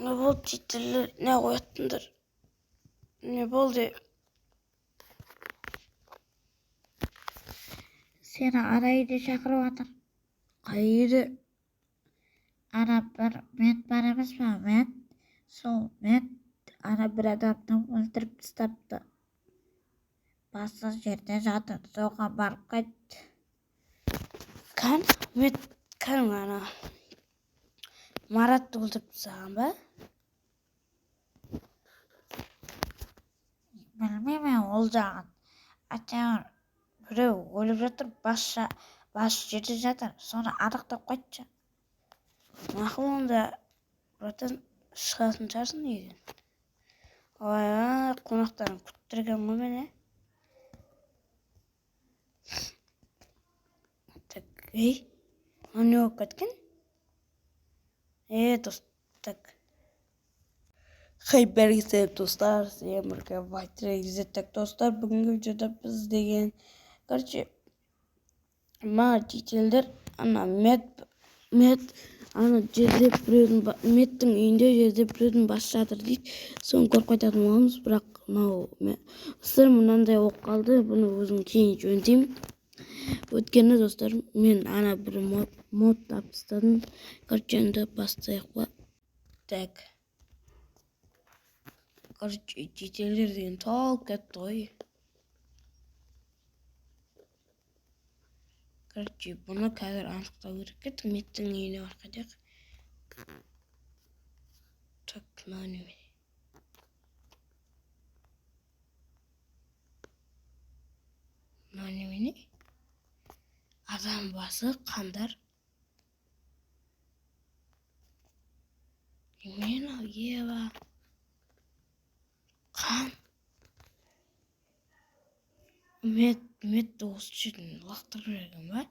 Не болды, жителдер, не қояттыңдар? Не болды? Сені ана үйде шақырып жатыр. Қай үйде? Ана бір мент бар емес па, мент? Сол мент ана бір адамды өлтіріп тастапты. Басы жерде жатыр. Соған барып қайт. Кән, мет, кән ана. Маратты өлтіріп тастаған ба? Білмеймін ол жағын. Әйтеуір біреу өліп жатыр, бас жерде жатыр. Соны анықтап қайтшы. Мақұл онда, братан, шығатын шығарсың үйден. Ой, қонақтарын күттірген ғой мені. Так, ей, мынау не болып кеткен? Е, дос, так. Хей, бәріңе сәлем, достар, сіздермен бірге Вайт. Так, достар, бүгінгі видеода біз деген, короче, мына жителдер, ана мед, ана жерде біреудің, медтің үйінде жерде біреудің басы жатыр дейді. Соны көріп қайтатын боламыз, бірақ мынау, достар, мынандай болып қалды, бұны өзім кейін жөндеймін. Өйткені, достар, мен ана бір мод тапып тастадым. Короче, енді бастайық па? Так. Короче, жителдер деген толып кетті ғой. Короче, бұны қазір анықтау керек еді. Медтің үйіне барып қайтайық. Так, мынау немене? Мынау немене? Адам басы, қандар. Немене мынау? Ева. Қан. Мед осы жерден лақтырып жіберген ба?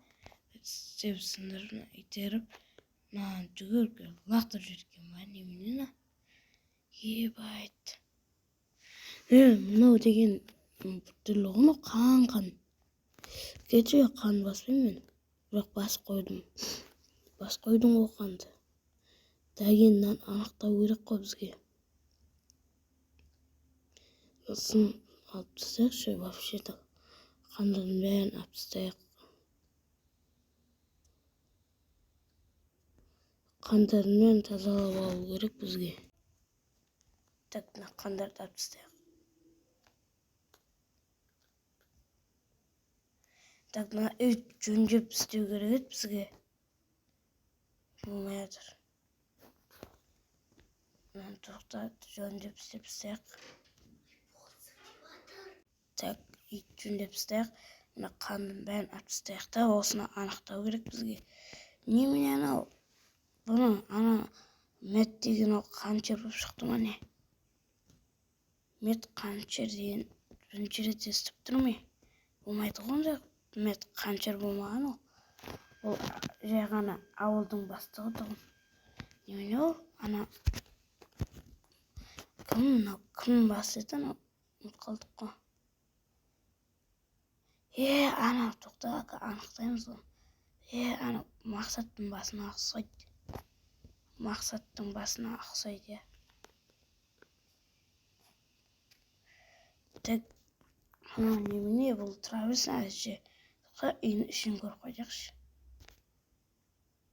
Істеп сындырып, итеріп, мынаны жүгіріп келіп лақтырып жіберген ба? Немене мынау? Ебать. Мынау деген біртүрлі ғой, мынау қан, қан. Кеше қан баспаймын мен, бірақ басып қойдым. Басып қойдым ғой қанды. Дәген мынаны анықтау керек қой бізге. Сосын алып тастайықшы, вообще-то қандардың бәрін алып тастайық. Қандардың бәрін тазалап алу керек бізге. Так, мына қандарды алып тастайық. Так, мына үй жөндеп істеу керек еді бізге. Болмай жатыр. Мынаны тоқтат, жөндеп істеп тастайық. Так, үй жөндеп тастайық. Мына қандың бәрін алып тастайық та, осыны анықтау керек бізге. Немене анау? Бұны ана мед деген ол қаншер болып шықты ма не? Мед қаншер деген бірінші рет естіп тұрмын. Болмайды ғой ондай мед қаншер болмаған ол. Ол жай ғана ауылдың бастығы тұғын. Немене ол? Ана кім мынау? Кім басы еді анау? Ұмытып қалдық қой. Ана тоқта, анықтаймыз ғой. Ана Мақсаттың басына ұқсайды. Мақсаттың басына ұқсайды, иә. Так, анау немене бұл тұра берсін әзірше. Тоқта, үйдің ішін көріп қайтайықшы.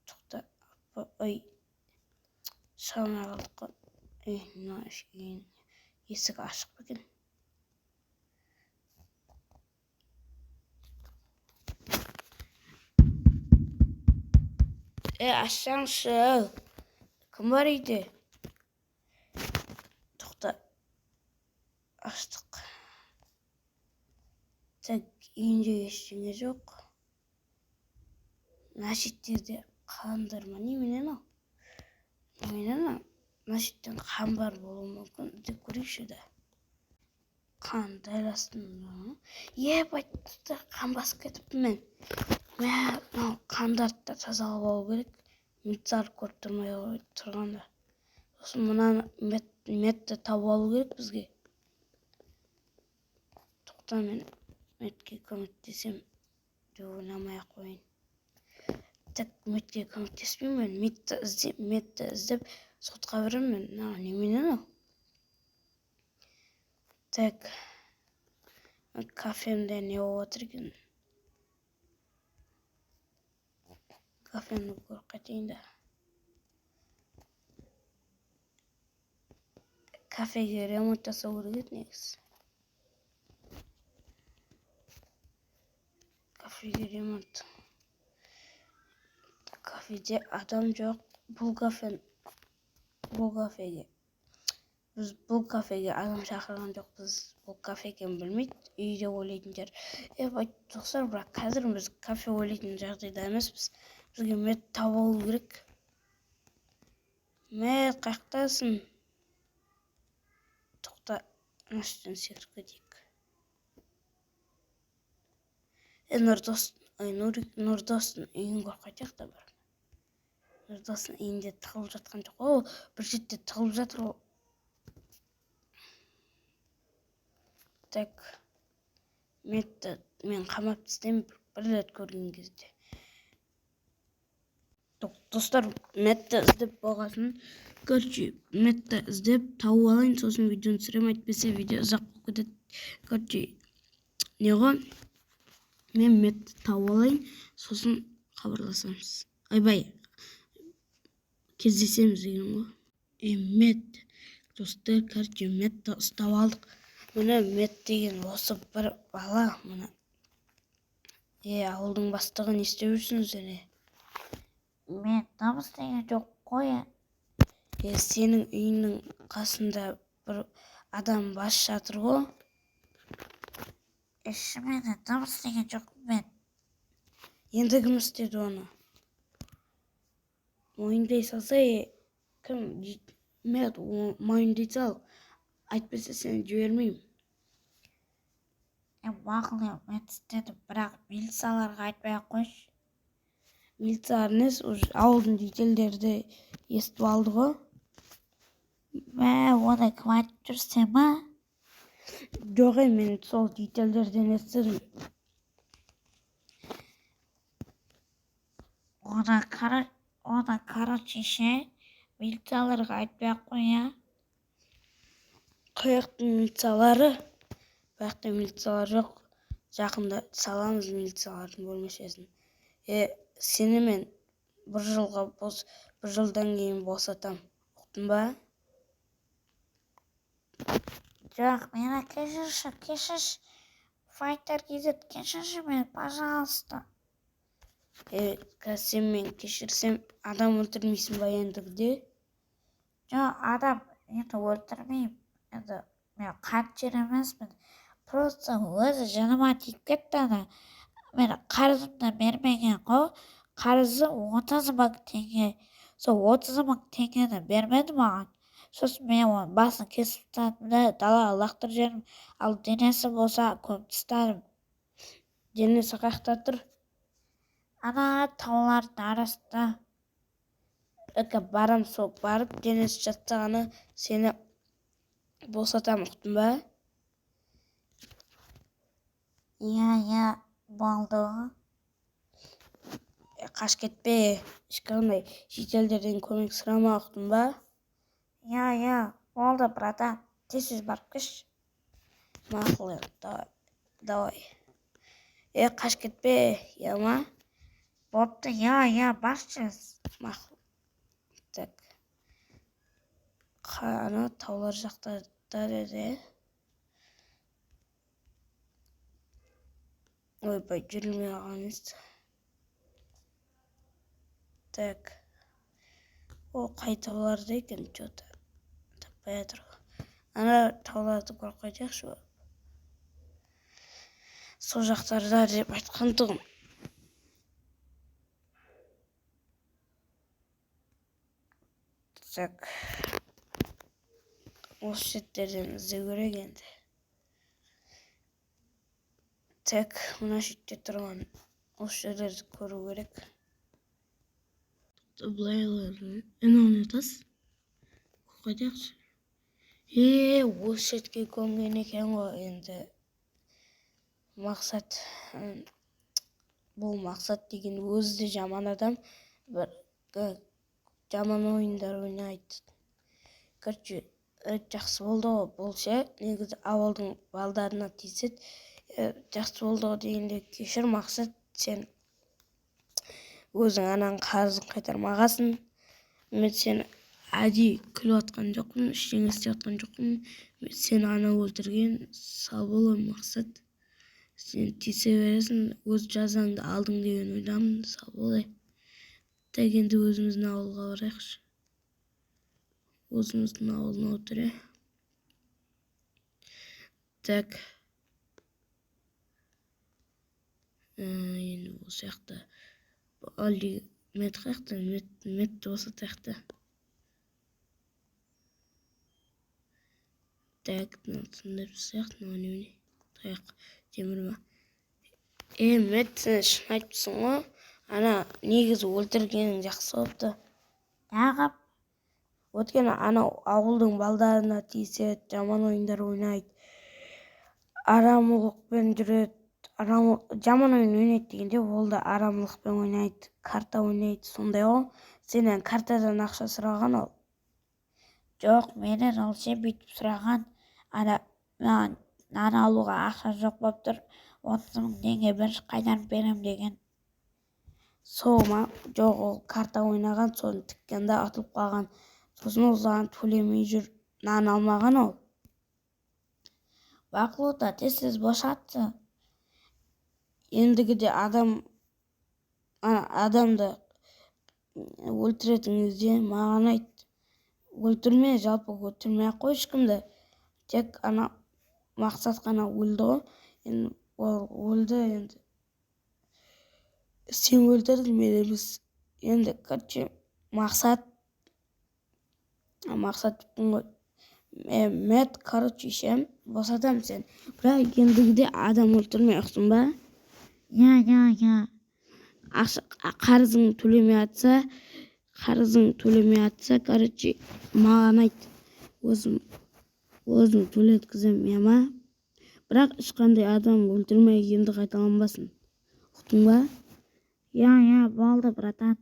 Тоқта, апа, ой, шыға алмай қалдық қой. Ей, мына үйдің есігі ашық па екен? Ашсаңшы. Кім бар үйде? Тоқта. Аштық. Так, үйінде ештеңе жоқ. Мына шеттерде қандар ма? Немене анау? Немене анау? Мына шеттен қан бар болуы мүмкін. Іздеп көрейікші да. Қан дәл астында. Ебать, достар, қан басып кетіппін мен. Мә, мынау қандарды да тазалап алу керек. Мицар көріп тұрмай тұрғанда. Сосын мынаны медті тауып алу керек бізге. Тоқта, мен медке көмектесем деп ойламай ақ қояйын. Так, медке көмектеспеймін мен. Медті іздеп, медті іздеп, Сотқа беремін мен. Мына немене анау? Так. Кафемде не болып жатыр екен? Кафемді көріп қайтайын да. Кафеге ремонт жасау керек еді негізі. Кафеге ремонт. Кафеде адам жоқ. Бұл кафеге. Біз бұл кафеге адам шақырған жоқпыз. Бұл кафе екенін білмейді. Үйде ойлайтын шығар. Достар, бірақ қазір біз кафе ойлайтын жағдайда емеспіз. Бізге мед тауып алу керек. Мед, қаяқтасың? Тоқта, мына үстінен секіріп кетейік. Нұрдостың үйін көріп қайтайық та бір. Нұрдостың үйінде тығылып жатқан жоқ. О, бір жерде тығылып жатыр ол. Так, Медті мен қамап тастаймын бір рет көрген кезде. Достар, Медті іздеп болғасын, короче, Медті іздеп тауып алайын, сосын видеоны түсіремін, әйтпесе видео ұзақ болып кетеді. Короче, не ғой, мен Медті тауып алайын, сосын хабарласамыз. Ойбай, кездесеміз деген ғой. Мед, достар, короче, Медті ұстап алдық. Міне Мед деген осы бір бала, міне. Ауылдың бастығы, не істеп жүрсіңіз әне? Мен дым істеген жоқ қой. Сенің үйіңнің қасында бір адам бас жатыр ғой. Шынымен де дым істеген жоқпын мен. Енді кім істеді оны? Мойындай салса, кім? Мед, мойындай сал. Әйтпесе сені жібермеймін. Мақұл, мен істедім, бірақ милицияларға айтпай ақ қойшы. Милициялар несі, уже ауылдың жителдері де естіп алды ғой. Мә, оны кім айтып жүр, сен ма? Жоқ, мен сол жителдерден естідім. Оны короче ше, милицияларға айтпай ақ қой, я. Қаяқтың милициялары? Бұяқта милициялар жоқ. Жақында саламыз милициялардың бөлмешесін. Сені мен бір жылға бос, бір жылдан кейін босатам. Ұқтың ба? Жоқ, мені кешірші, кешірші. Файтер KZ, кешірші мені, пожалуйста. Қазір сен мен кешірсем, адам өлтірмейсің ба ендігіде? Жоқ, адам енді өлтірмеймін. Енді мен қатты емеспін. Просто өзі жаныма тиіп кетті ана. Мен қарызымды бермеген ғой. Қарызы 30 мың теңге. Сол 30 мың теңгені бермеді маған. Сосын мен оның басын кесіп тастадым да далаға лақтырып жібердім. Ал денесі болса көміп тастадым. Денесі қаяқта тұр? Ана таулардың арасында. Әке, барам, сол барып денесі жатса ғана сені босатамын, ұқтың ба? Иә, иә, болды. Қаш кетпе, ешқандай шетелдерден көмек сұрама, ұқтың ба? Иә, иә, болды, братан, тез-тез барып келші. Мақұл, енді, давай, давай. Қаш кетпе, иә ма? Бопты, иә, иә, баршы. Мақұл. Так. Ана таулар жақта да деді. Ойбай, жүрілмей қалған емес. Так. О, қай тауларда екен, чё-то таппай жатыр. Ана тауларды көріп қайтайықшы. Сол жақтарда деп айтқан тұғым. Так. Осы шеттерден іздеу керек енді. Так, мына шетте тұрған осы жерлерді көру керек. Былай алады. Анау не тас? Қайтайықшы. Осы шетке көмген екен ғой енді. Мақсат, бұл Мақсат деген өзі де жаман адам, бір жаман ойындар ойнайды. Короче, жақсы болды ғой бұл ше, негізі ауылдың балдарына тиіседі. Жақсы болды ғой дегенде, кешір, Мақсат, сен өзің ананың қарызын қайтармағансың. Мен сені әдейі күліп жатқан жоқпын, ештеңе істеп жатқан жоқпын. Сені ана өлтірген. Сау бол, Мақсат. Сен тиісе бересің, өз жазаңды алдың деген ойдамын. Сау бол. Так, енді өзіміздің ауылға барайықшы. Өзіміздің ауылына отыр. Так, енді осы жақта әлде мет қаяқта? Мет осы жақта. Так, мынаны сындырып тастайық. Мынау немене, таяқ темір ма? Мет, сен шын айтыпсың ғой, ана негізі өлтіргенің жақсы болыпты. Неғып? Өйткені анау ауылдың балдарына тиіседі, жаман ойындар ойнайды, арамылықпен жүреді. Жаман ойын ойнайды дегенде, ол да арамылықпен ойнайды, карта ойнайды, сондай ғой. Сенен картадан ақша сұраған ол. Жоқ, менен ол ше бүйтіп сұраған: ана маған нан алуға ақша жоқ болып тұр, 30 000 теңге берші, қайтарып беремін деген. Сол ма? Жоқ, ол карта ойнаған, соны тіккенде ұтылып қалған, сосын ол саған төлемей жүр, нан алмаған ол. Мақұл, да, тез босатшы. Ендігіде адам, ана адамды өлтіретін кезде маған айт. Өлтірме, жалпы өлтірмей ақ қой ешкімді. Тек ана Мақсат қана өлді ғой енді, ол өлді енді, сен өлтірдің, мен емес енді. Короче, Мақсат ғой, Мет, короче ше, босатамын сені, бірақ ендігіде адам өлтірме, ұқтың ба? Иә, иә, иә. Ақша қарызың төлемей жатса, қарызың төлемей жатса, короче, маған айт, өзім төлеткіземін, иә ма? Бірақ ешқандай адам өлтірме, енді қайталанбасын, ұқтың ба? Иә, иә, болды, братан.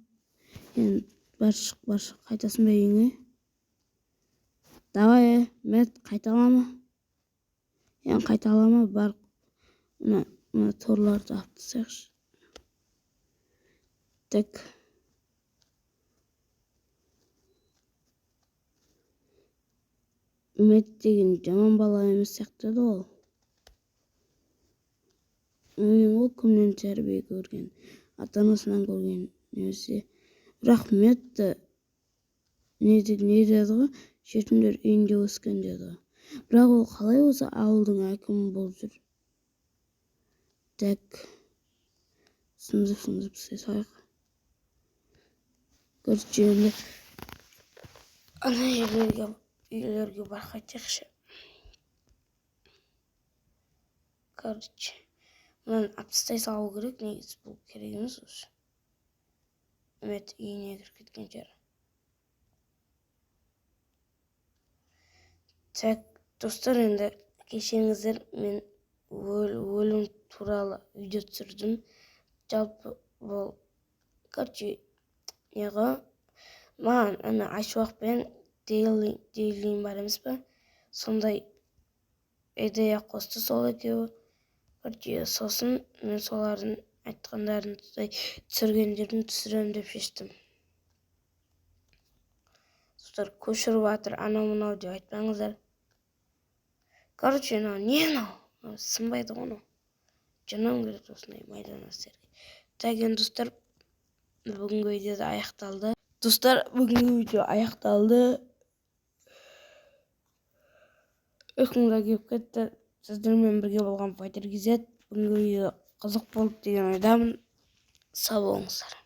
Енді бар, шық, бар, шық. Қайтасың ба үйіңе? Давай, Мет, қайталама енді, қайталама. Бар, мына торларды алып тастайықшы. Так, Мет деген жаман бала емес сияқты еді ол. Білмеймін ғой, кімнен тәрбие көрген, ата анасынан көрген немесе. Бірақ Метті не деді ғой, жетімдер үйінде өскен деді ғой. Бірақ ол қалай осы ауылдың әкімі болып жүр? Так, сындырып тастай салайық. Короче, енді ана жерлерге, үйлерге барып қайтайықшы. Короче, мынаны алып тастай салу керек негізі, бұл керек емес уже. Үміт үйіне кіріп кеткен шығар. Так, достар, енді кешіріңіздер, мен өлім туралы видео түсірдім. Жалпы бұл, короче, не ғой, маған ана Айшуақ пен Дейлин бар емес па, сондай идея қосты сол екеуі. Короче, сосын мен солардың айтқандарын, түсіргендерін түсіремін деп шештім. Достар, көшіріп жатыр анау мынау деп айтпаңыздар. Короче, мынау не, мынау сынбайды ғой, мынау жыным келеді осындай майда нәрселерге. Так, енді, достар, бүгінгі видео да аяқталды. Достар, бүгінгі видео аяқталды, ұйқым да келіп кетті. Сіздермен бірге болған Файтер KZ. Бүгінгі видео қызық болды деген ойдамын. Сау болыңыздар.